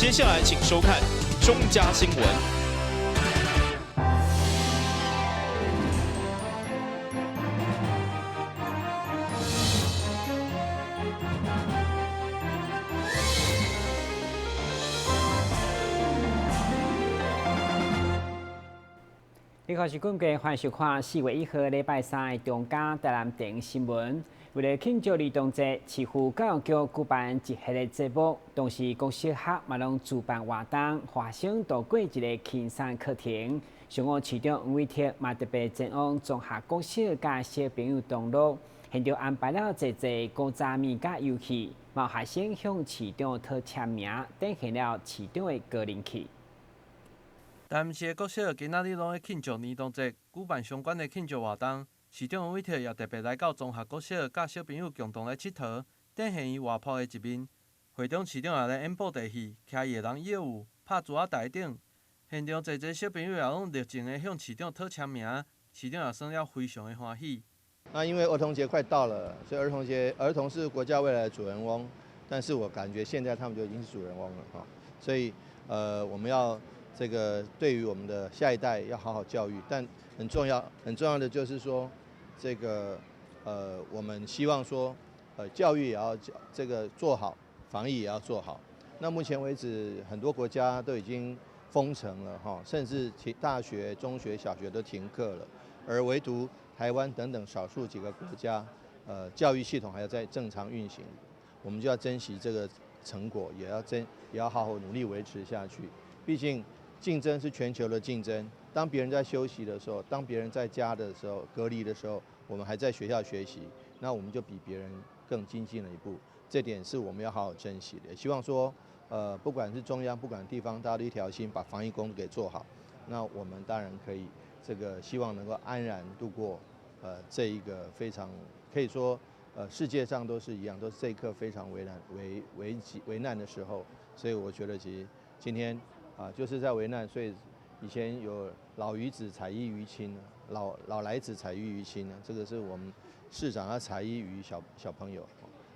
接下來請收看中嘉新聞。你好，是本期歡迎收看4月1號禮拜三的中嘉台南電新聞。為了慶祝兒童節，市府教育局舉辦一系列節目，同時各小學嘛攏主辦活動，學生度過一个輕鬆課程。上午市長黃偉哲嘛特別前往中學國小佮小朋友同樂，現場安排了濟濟古早味佮遊戲，嘛有學生向市長討簽名，展現了市長的高人氣。台南市的國小今仔日攏咧慶祝兒童節，舉辦相關的慶祝活動。市長黃偉哲也特別來到中學國小，佮小朋友共同來𨑨迌，展現伊活潑的一面。會中市長也來演布袋戲，徛伊的人業務，拍珠仔台頂。現場濟濟小朋友也攏熱情的向市長討簽名，市長也耍了非常的歡喜。那因為兒童節快到了，所以兒童節，兒童是國家未來的主人翁，但是我感覺現在他們就已經是主人翁了哈。所以，我們要這個對於我們的下一代要好好教育，但很重要，很重要的就是說，這個，我們希望說，教育也要這個做好，防疫也要做好。那目前為止，很多國家都已經封城了哈，甚至停大學、中學、小學都停課了，而唯獨台灣等等少數幾個國家，教育系統還要在正常運行。我們就要珍惜這個成果，也要好好努力維持下去。畢竟競爭是全球的競爭，當別人在休息的時候，當別人在家的時候，隔離的時候，我們還在學校學習，那我們就比別人更精進了一步。這點是我們要好好珍惜的。希望說，不管是中央，不管地方，大家都一條心，把防疫工作給做好。那我們當然可以，這個希望能夠安然度過，這一個非常可以說，世界上都是一樣，都是這一刻非常為難、為危急、危難的時候。所以我覺得，其實今天啊，就是在危難，所以以前有老魚子采衣娛親，老來子采衣娛親，這個是我們市長要采衣於小小朋友，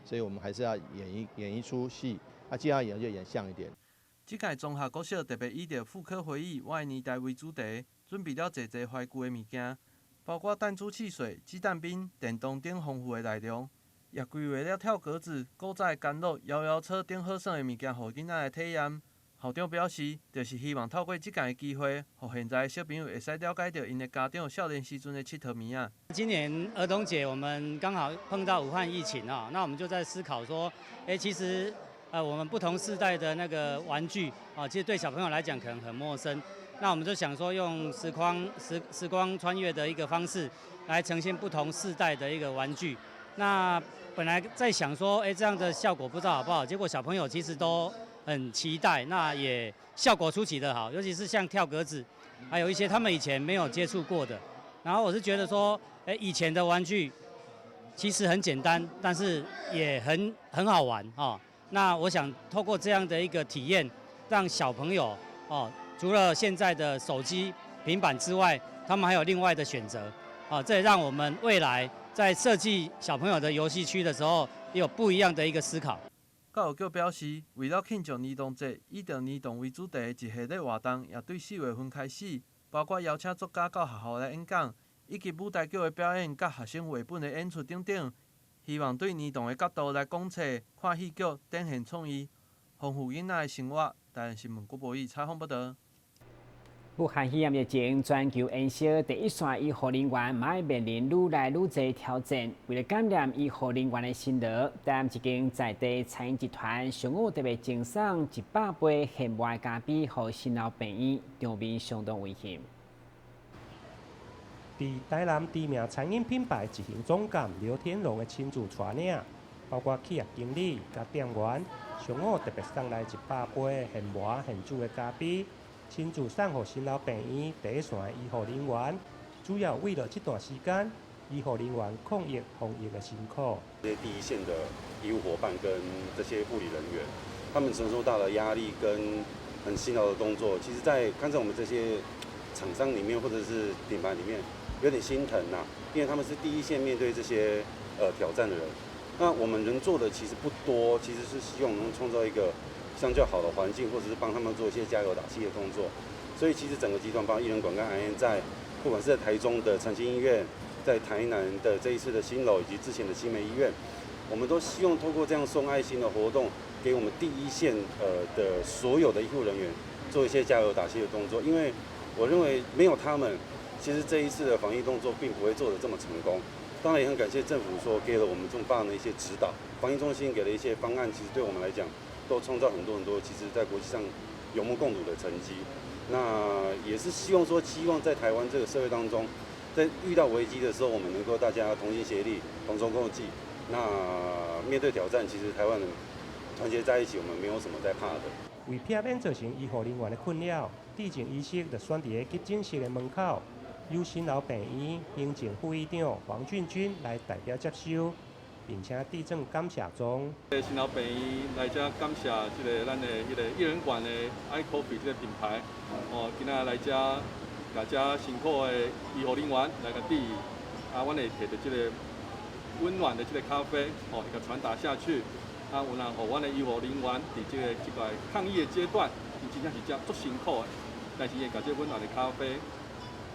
所以我們還是要演一齣戲，啊，既然演就演像一點。這屆中學國小特別以著復刻回憶我的年代為主題，準備了濟濟懷舊的物件，包括彈珠汽水、雞蛋冰、電動等豐富的內容，也規劃了跳格子、古早的干樂、搖搖車等好耍的物件，予囡仔來體驗。校長表示，就是希望透過這屆的機會，予現在的小朋友會使了解著𪜶的家長少年時陣的𨑨迌物仔。今年兒童節我們剛好碰到武漢疫情啊，那我們就在思考說，其實我們不同世代的那個玩具啊，其實對小朋友來講可能很陌生。那我們就想說，用時光穿越的一個方式，來呈現不同世代的一個玩具。那本來在想說，這樣的效果不知道好不好，結果小朋友其實都很期待，那也效果出奇的好，尤其是像跳格子，還有一些他們以前沒有接觸過的。然後我是覺得說，以前的玩具其實很簡單，但是也很好玩哦。那我想透過這樣的一個體驗，讓小朋友哦，除了現在的手機、平板之外，他們還有另外的選擇啊。這也讓我們未來在設計小朋友的遊戲區的時候，也有不一樣的一個思考。教育局表示，為了慶祝兒童節，以著兒童為主題的一系列活動，也對4月份開始，包括邀請作家到學校來演講，以及舞台劇的表演、佮學生繪本的演出等等，希望對兒童的角度來講冊、看戲劇，展現創意，豐富囡仔的生活。台南新聞郭博宇採訪報導。武漢肺炎疫情全球延燒，第一線醫護人員嘛欲面臨愈來愈濟挑戰。為了感念醫護人員的辛勞，台南一間在地餐飲集團上午特別贈送100杯現磨的咖啡，予新老病院，場面相當溫馨。佇台南知名餐飲品牌執行總監劉天龍的親自帶領，包括企業經理佮店員，上午特別送來100杯現磨現煮的咖啡。親自送予新老病院第一線的醫護人員，主要為了這段時間醫護人員抗疫防疫的辛苦。這些第一線的醫護夥伴跟這些護理人員，他們承受大的壓力跟很辛勞的工作，其實，在看在我們這些廠商裡面或者是品牌裡面，有點心疼吶，因為他們是第一線面對這些挑戰的人。那我們能做的其實不多，其實是希望能創造一個相較好的環境，或者是幫他們做一些加油打氣的動作。所以其實整個集團幫異人館跟安燕在，不管是在台中的長青醫院，在台南的這一次的新樓，以及之前的新梅醫院，我們都希望透過這樣送愛心的活動，給我們第一線的所有的醫護人員做一些加油打氣的動作。因為我認為沒有他們，其實這一次的防疫動作並不會做得這麼成功。當然也很感謝政府說給了我們這麼棒的一些指導，防疫中心給了一些方案，其實對我們來講都創造很多很多，其實在國際上有目共睹的成績。那也是希望說，希望在台灣這個社會當中，在遇到危機的時候，我們能夠大家同心協力、同舟共濟。那面對挑戰，其實台灣人團結在一起，我們沒有什麼在怕的。為避免造成醫護人員的困擾，致靖醫師就選佇個急診室的門口，由新樓病院行政副院長黃俊軍來代表接收，並且致贈感謝狀。新樓病院來遮感謝這个咱的彼个異人館的 iCoffee 這个品牌，哦，今仔來遮共遮辛苦的醫護人員來共致意，啊，阮會提著這个溫暖的這个咖啡，哦，會共傳達下去，啊，有人予阮的醫護人員佇這个抗疫的階段，伊真正是遮足辛苦的，但是會共這個溫暖的咖啡，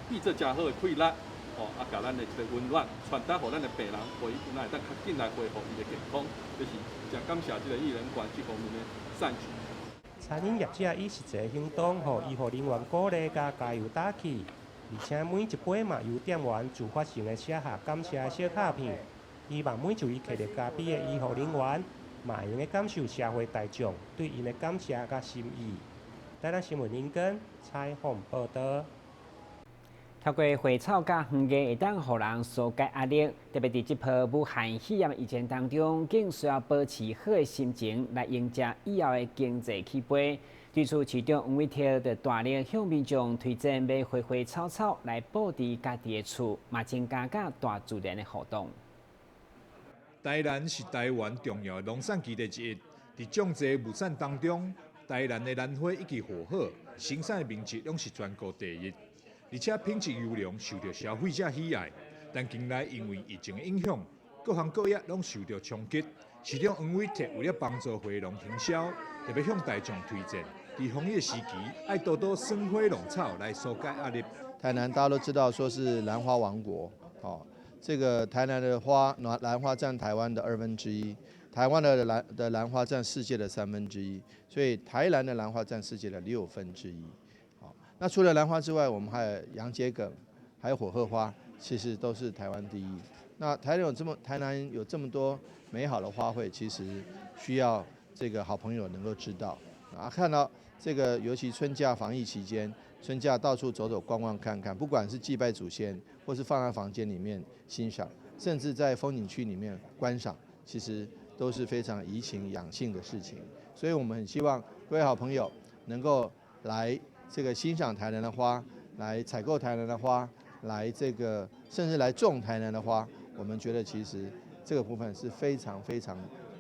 變做誠好的氣力，哦，啊，共咱的這个溫暖傳達予咱的病人，予伊有哪會當較緊來恢復伊的健康，這是誠感謝這个異人館這方面的善舉。餐飲業者以實際行動，予醫護人員鼓勵佮加油打氣，而且每一杯嘛由店員自發性的寫下感謝的小卡片，希望每一位揢著咖啡的醫護人員，嘛會用得感受社會大眾對𪜶的感謝佮心意。台南新聞林根採訪報道。透過花草佮園藝會當予人紓解壓力，特別佇這波武漢肺炎疫情當中，更需要保持好的心情來迎接以後的經濟起飛。對此，市長黃偉哲就大力向民眾推薦買花花草草來佈置家己的厝，嘛增加佮大自然的互動。台南是台灣重要的農產基地之一，佇眾濟物產當中，台南的蘭花以及火鶴生產的面積攏是全國第一。而且品質優良，受著消費者喜愛。但近來因為疫情的影響，各行各業攏受著衝擊。市長黃偉哲為了幫助花農行銷，特別向大眾推薦，佇防疫時期愛多多賞花弄草來紓解壓力。台南大家都知道，說是蘭花王國，哦，這個台南的花蘭花佔台灣的1/2，台灣的蘭花佔世界的1/3，所以台南的蘭花佔世界的1/6。那除了蘭花之外，我們還有洋桔梗，還有火鶴花，其實都是台灣第一。那台南有這麼多美好的花卉，其實需要這個好朋友能夠知道啊。看到這個，尤其春假防疫期間，春假到處走走逛逛看看，不管是祭拜祖先，或是放在房間裡面欣賞，甚至在風景區裡面觀賞，其實都是非常怡情養性的事情。所以我們很希望各位好朋友能夠來這個欣賞台南的花，來採購台南的花，來這個甚至來種台南的花，我們覺得其實這個部分是非常非常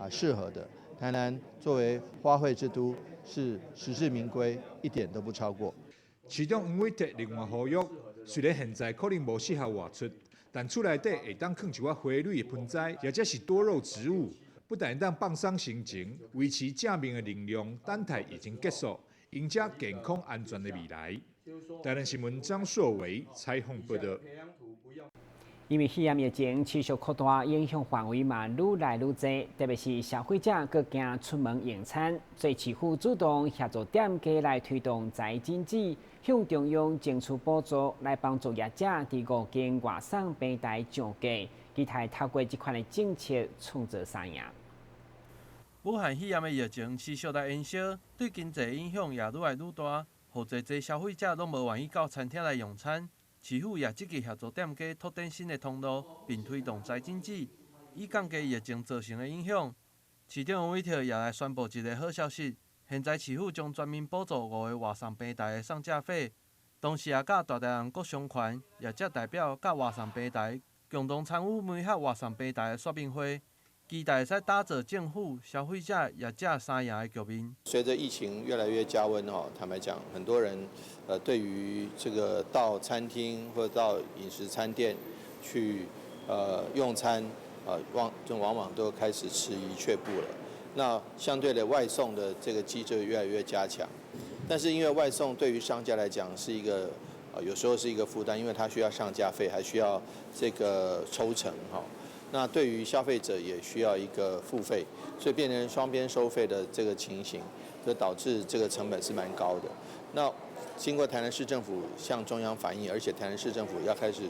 適合的。台南作為花卉之都，是實至名歸，一點都不超過。市長黃偉哲另外呼籲，雖然現在可能無適合外出，但厝內底會當囥一寡花蕊的盆栽，或者是多肉植物，不但會當放鬆心情，維持正面的能量，等待疫情結束，迎接健康安全的未來。台南新聞張碩偉採訪報道。因為肺炎疫情持續擴大，影響範圍嘛愈來愈濟，特別是消費者閣驚出門用餐，所以市府主動協助店家來推動宅經濟，向中央爭取補助來幫助業者佇五間外送平台漲價，期待透過這款的政策創造三贏。武漢肺炎的疫情持續來延燒，對經濟影響也愈來愈大，予濟濟消費者攏無願意到餐廳來用餐。市府也積極協助店家拓展新的通路，並推動宅經濟，以降低疫情造成的影響。市長黃偉哲也來宣布一个好消息：現在市府將全面補助5个外送平台的送食費，同時也佮大台南國商團業者代表佮外送平台共同參與媒合外送平台的說明會。期待會使打造政府、消費者、業者三贏的局面。隨著疫情越來越加溫哦，坦白講，很多人對於這個到餐廳或者到飲食餐店去用餐就往往都開始遲疑卻步了。那相對的外送的這個機制越來越加強，但是因為外送對於商家來講是一個，有時候是一個負擔，因為他需要上架費，還需要這個抽成哈。那對於消費者也需要一個付費，所以變成雙邊收費的這個情形，就導致這個成本是蠻高的。那經過台南市政府向中央反映，而且台南市政府要開始，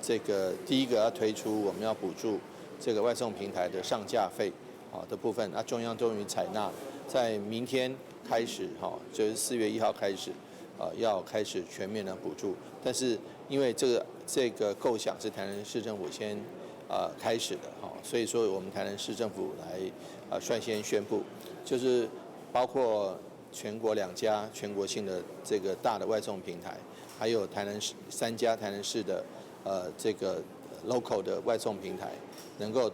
這個第一個要推出我們要補助這個外送平台的上架費。好的部分，那中央終於採納，在明天開始，哈，就是4月1號開始，要開始全面的補助。但是因為這個構想是台南市政府先開始的，哈，所以說我們台南市政府來率先宣布，就是包括全國2家全國性的這個大的外送平台，還有台南市3家台南市的這個 local 的外送平台，能夠。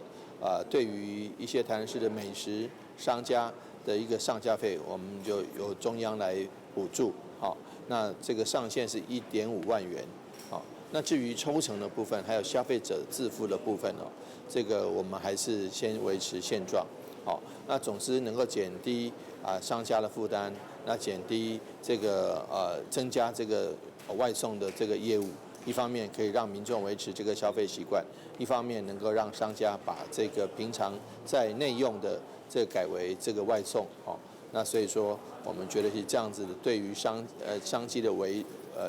對於一些台南市的美食商家的一個上架費，我們就由中央來補助。好，那這個上限是1.5萬元。好，那至於抽成的部分，還有消費者自付的部分哦，這個我們還是先維持現狀。好，那總之能夠減低商家的負擔，那減低這個增加這個外送的這個業務。一方面可以讓民眾維持這個消費習慣，一方面能夠讓商家把這個平常在內用的這個改為這個外送，哦，那所以說我們覺得是這樣子的，對於商機的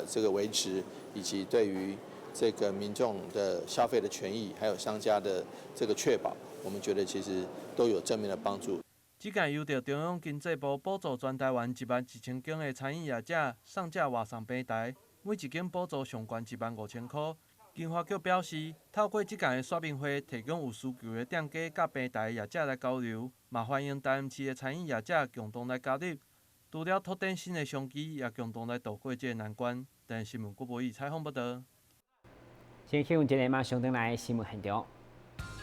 這個維持，以及對於這個民眾的消費的權益，還有商家的這個確保，我們覺得其實都有正面的幫助。這屆由著中央經濟部補助全台灣1萬1千間的餐飲業者上架外送平台。每一間補助上懸1萬5千箍。經發局表示，透過這屆的說明會，提供有需求的店家佮平台業者來交流，嘛歡迎台南市的餐飲業者共同來加入。除了拓展新的商機，也共同來渡過這個難關。台視新聞郭博義採訪報導。先去阮這個馬上轉來新聞現場。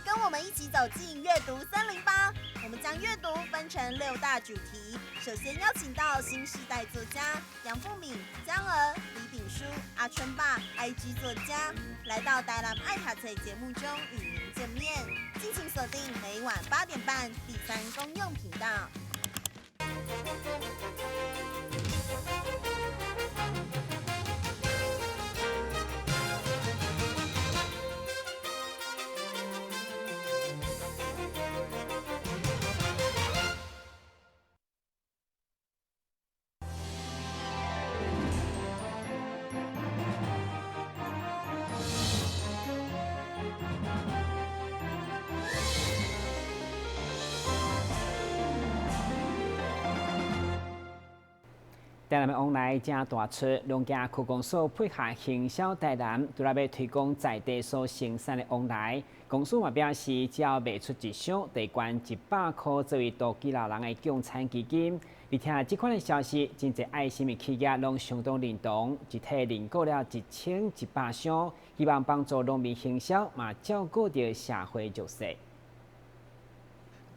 跟我們一起走進閱讀308，我們將閱讀分成6大主題。首先邀請到新世代作家楊富敏、江娥、李炳書、阿春爸、IG 作家，來到台南愛讀冊節目中與您見面。敬請鎖定每晚8點半第三公用頻道。台南的旺來誠大出，龍行區公所配合行銷台南，除了欲推廣在地所生產的旺來，公司嘛表示，只要賣出一箱，就會捐100箍作為獨居老人的共餐基金。而且這款的消息，真濟愛心的企業攏相當認同，一體認購了1100箱，希望幫助農民行銷，嘛照顧著社會弱勢。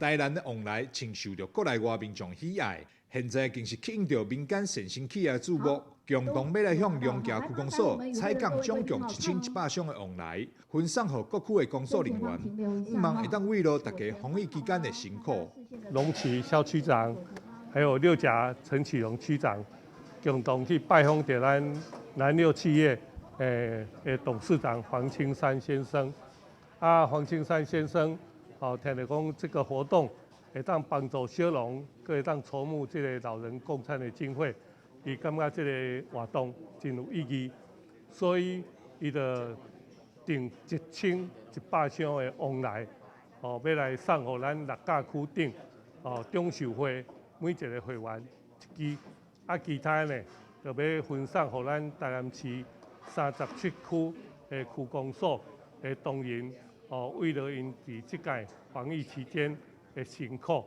台南的旺來深受著國內外民眾喜愛。現在更是吸引著民間善心企業注目，共同欲來向龍行區公所採購總共1100箱的旺來，分送予各區的工作人員，希望會當慰勞大家防疫期間的辛苦。龍崎蕭區長，還有六甲陳啟榮區長，共同去拜訪著咱南六企業的董事長黃青山先生。啊，黃青山先生，哦，聽著講這個活動。會當幫助小農，閣會當籌募這個老人共餐的經費，伊感覺這個活動真有意義，所以伊就訂1100箱的旺來，哦，欲來送予咱六甲區頂，哦，長壽會每一個會員一支，啊，其他呢，就欲分送予咱台南市37區的區公所的同仁，哦，為了𪜶佇這屆防疫期間的辛苦。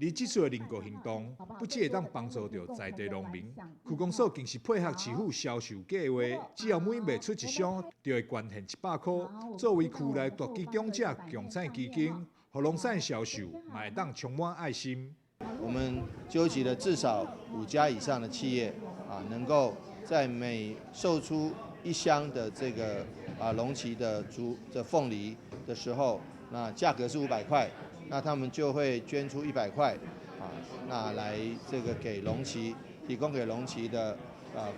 而這次的認購行動，不只會當幫助著在地農民，區公所更是配合市府銷售計劃，只要每賣出一箱，就會捐獻100箍，作為區內獨居長者共餐基金，予農產銷售嘛會當充滿愛心。我們糾集了至少5家以上的企業，啊，能夠在每售出一箱的這個龍崎的竹的鳳梨的時候，那價格是500塊，那他們就會捐出100塊啊，那來這個給龍崎提供給龍崎的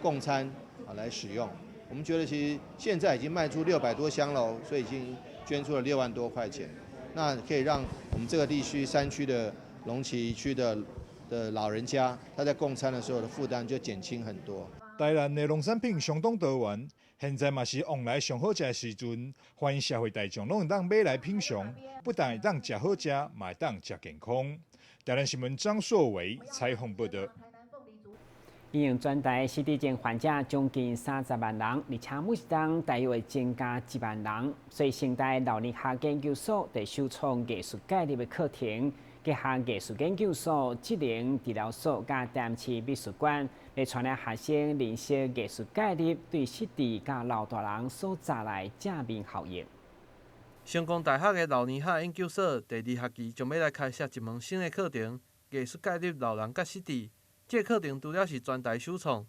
供餐啊來使用。我們覺得其實現在已經賣出600多箱嘍，所以已經捐出了6萬多塊錢。那可以讓我們這個地區山區的龍崎區的老人家，他在供餐的時候的負擔就減輕很多。台南的農產品相當多元，現在嘛是旺來上好食的時陣，歡迎社會大眾攏會當買來品嚐，不但會當食好食，嘛會當食健康。台南新聞張碩偉採訪報道。因應全台失智症患者將近30萬人，而且每一冬大約會增加1萬人，所以成大老年學研究所佇首創藝術介入的課程，結合藝術研究所、職能治療所佮台南市美術館，來帶領學生認識藝術介入對失智佮老大人所帶來正面效應。成功大學的老年學研究所第二學期將欲來開設一門新的課程——藝術介入老人佮失智。這個課程除了是全台首創，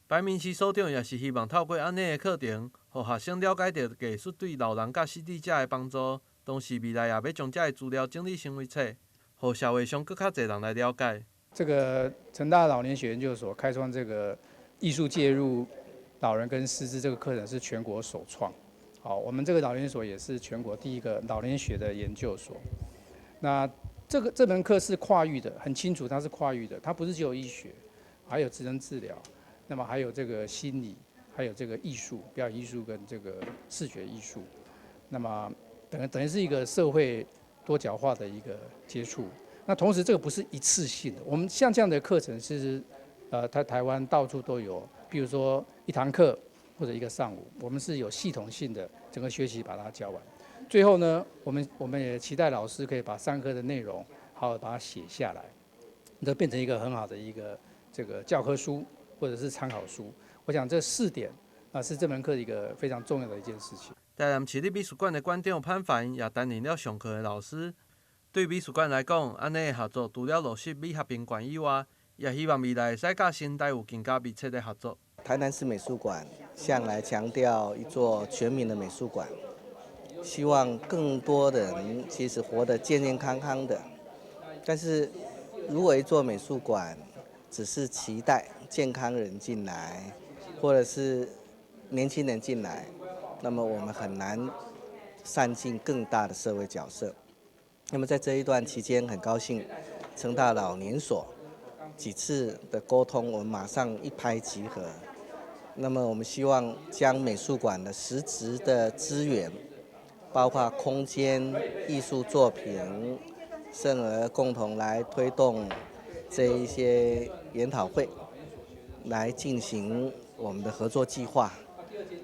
白明熙所長也是希望透過按呢的課程，予學生了解著藝術對老人佮失智者的幫助。同時，未來也欲將這个資料整理成為冊，予社會上閣較濟人來了解。這個成大老年學研究所開創這個藝術介入老人跟失智這個課程是全國首創。好，我們這個老年所也是全國第一個老年學的研究所。那這門課是跨域的，很清楚它是跨域的，它不是只有醫學，還有職能治療，那麼還有這個心理，還有這個藝術、表演藝術跟這個視覺藝術，那麼等於是一個社會多角化的一個接觸。那同時這個不是一次性的，我們像這樣的課程，其實在台灣到處都有，比如說一堂課或者一個上午，我們是有系統性的整個學習把它教完。最後呢，我們也期待老師可以把上課的內容好好把它寫下來，這變成一個很好的一個這個教科書或者是參考書。我想這四點啊是這門課一個非常重要的一件事情。台南市立美術館的館長潘凡也擔任了上課的老師。對美術館來講，按呢的合作除了落實美學評館以外，也希望未來會使佮成大有更加密切的合作。台南市美術館向來強調一座全民的美術館。希望更多的人其實活得健健康康的，但是如果一座美術館只是期待健康人進來，或者是年輕人進來，那麼我們很難善盡更大的社會角色。那麼在這一段期間，很高興成大老年所幾次的溝通，我們馬上一拍即合。那麼我們希望將美術館的實質的資源，包括空間、藝術作品，甚而共同來推動這一些研討會，來進行我們的合作計劃。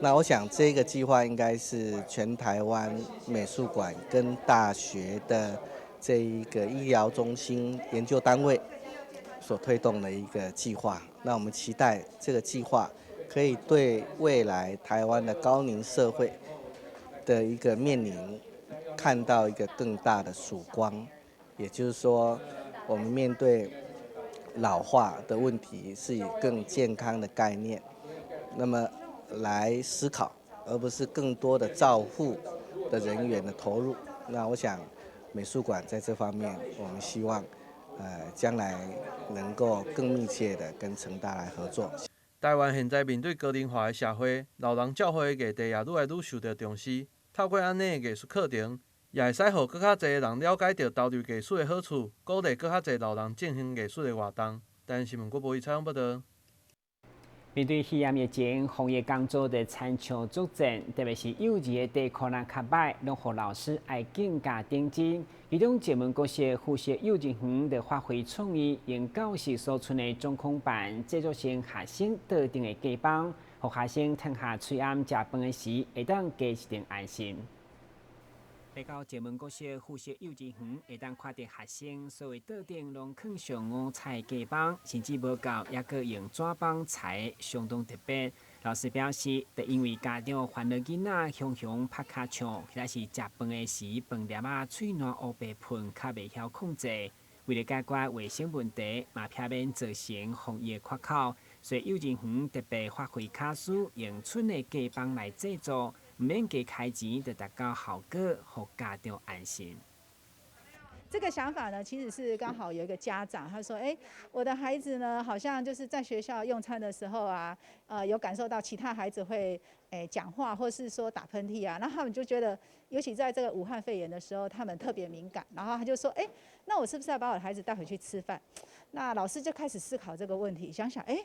那我想這個計劃應該是全台灣美術館跟大學的這一個醫療中心研究單位所推動的一個計劃。那我們期待這個計劃可以對未來台灣的高齡社會的一個面臨，看到一個更大的曙光，也就是說，我們面對老化的問題是以更健康的概念，那麼來思考，而不是更多的照護的人員的投入。那我想，美術館在這方面，我們希望，將來能夠更密切的跟成大來合作。台灣現在面對高齡化的社會，老人照護的議題也愈來愈受著重視。透過按呢的藝術課程，也會使予閣較濟人了解著投入藝術的好處，鼓勵閣較濟老人進行藝術的活動。台南新聞郭博宇採訪報導。面對肺炎疫情，防疫工作就親像作戰，特別是幼兒的底可能較䆀，攏予老師愛更加認真。其中，石門國小附設幼稚園就發揮創意，用教室所賰的中空板製作成學生桌頂的隔板，予學生褪下喙罨食飯的時，會當加一層安心。來到石門國小附設幼稚園，會當看著學生所有桌頂攏囥上五彩隔板，甚至無夠，猶閣用紙板裁，相當特別。老師表示，就因為家長煩惱囡仔雄雄拍尻唱，或者是食飯的時飯粒仔喙瀾烏白噴，較袂曉控制。為了解決衛生問題，嘛避免造成防疫缺口，所以幼稚園特別發揮巧思，用賰的隔板來製作。毋免加開錢，就達到效果，予家長安心。這個想法呢，其實是剛好有一個家長，他說：哎，我的孩子呢，好像就是在學校用餐的時候啊，有感受到其他孩子會講話，或是說打噴嚏啊，那他們就覺得，尤其在這個武漢肺炎的時候，他們特別敏感。然後他就說：哎，那我是不是要把我的孩子帶回去吃飯？那老師就開始思考這個問題，想想，哎，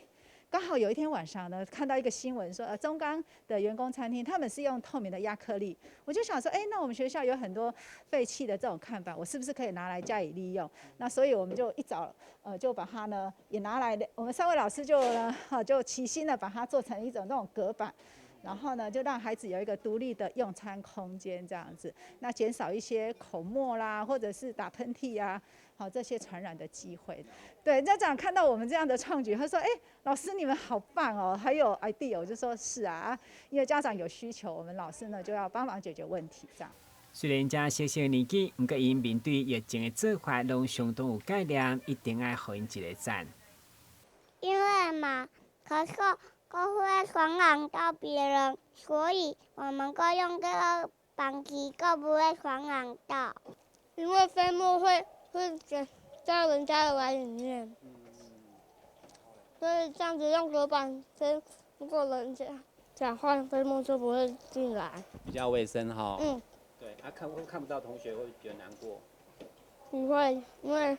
剛好有一天晚上呢，看到一個新聞說，中鋼的員工餐廳他們是用透明的亞克力，我就想說，哎，那我們學校有很多廢棄的這種看板，我是不是可以拿來加以利用？那所以我們就一早，就把它呢也拿來，我們三位老師就呢，就齊心的把它做成一種那種隔板，然後呢，就讓孩子有一個獨立的用餐空間，這樣子，那減少一些口沫啦，或者是打噴嚏啊。好，這些傳染的機會。對，家長看到我們這樣的創舉，他說：“哎，老師你們好棒哦，還有 idea。”我就說：“是啊，因為家長有需求，我們老師呢就要幫忙解決問題。”這樣。雖然這小小年紀，毋過𪜶面對疫情的做法，攏相當有概念，一定愛予𪜶一個讚。因為嘛，咳嗽都會傳染到別人，所以我們該用這個板子，更不會傳染到。因為飛沫會在人家的碗裡面，所以這樣子用隔板，如果人家講話，飛沫就不會進來。比較衛生哈。嗯。對，啊看不到同學會覺得難過。不會，因為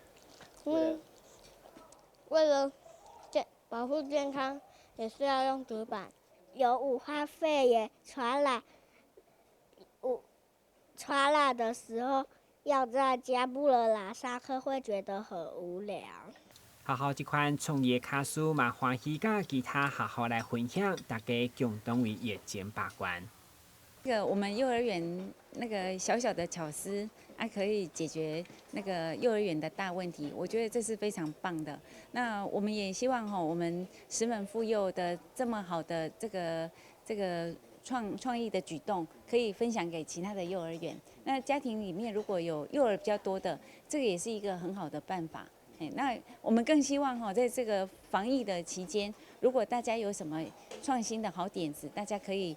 為了保護健康，也是要用隔板。有武漢肺炎傳染的時候，要在家不能來上課，會覺得很無聊。學校這款創意巧思嘛，歡喜佮其他學校來分享，大家共同為疫情把關。這個我們幼兒園那個小小的巧思，啊，可以解決那個幼兒園的大問題，我覺得這是非常棒的。那我們也希望哈，我們石門婦幼的這麼好的這個創意的舉動，可以分享給其他的幼兒園。那家庭裡面如果有幼兒比較多的，這個也是一個很好的辦法。那我們更希望哈，在這個防疫的期間，如果大家有什麼創新的好點子，大家可以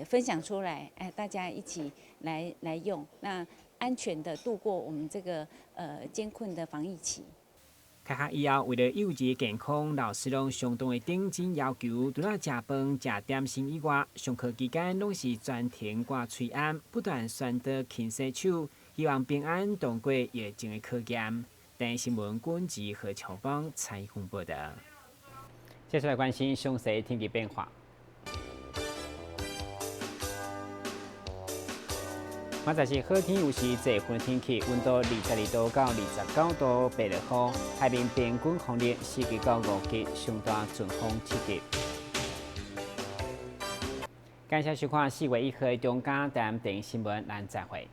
分享出來，大家一起來用，那安全的度過我們這個艱困的防疫期。開學以後，為了幼兒健康，老師攏相當的認真要求，除了食飯、食點心以外，上課期間攏是全程掛喙罨，不斷宣導勤洗手，希望平安度過疫情的考驗。台視新聞軍吉和喬邦採訪報道。接下來關心詳細天氣變化。現在是好天，有時濟雲天氣，溫度22度到29度，白落雨，海面平均風力4級到5級，上大陣風7級。感謝收看4月1號中嘉台南電視新聞，咱再會。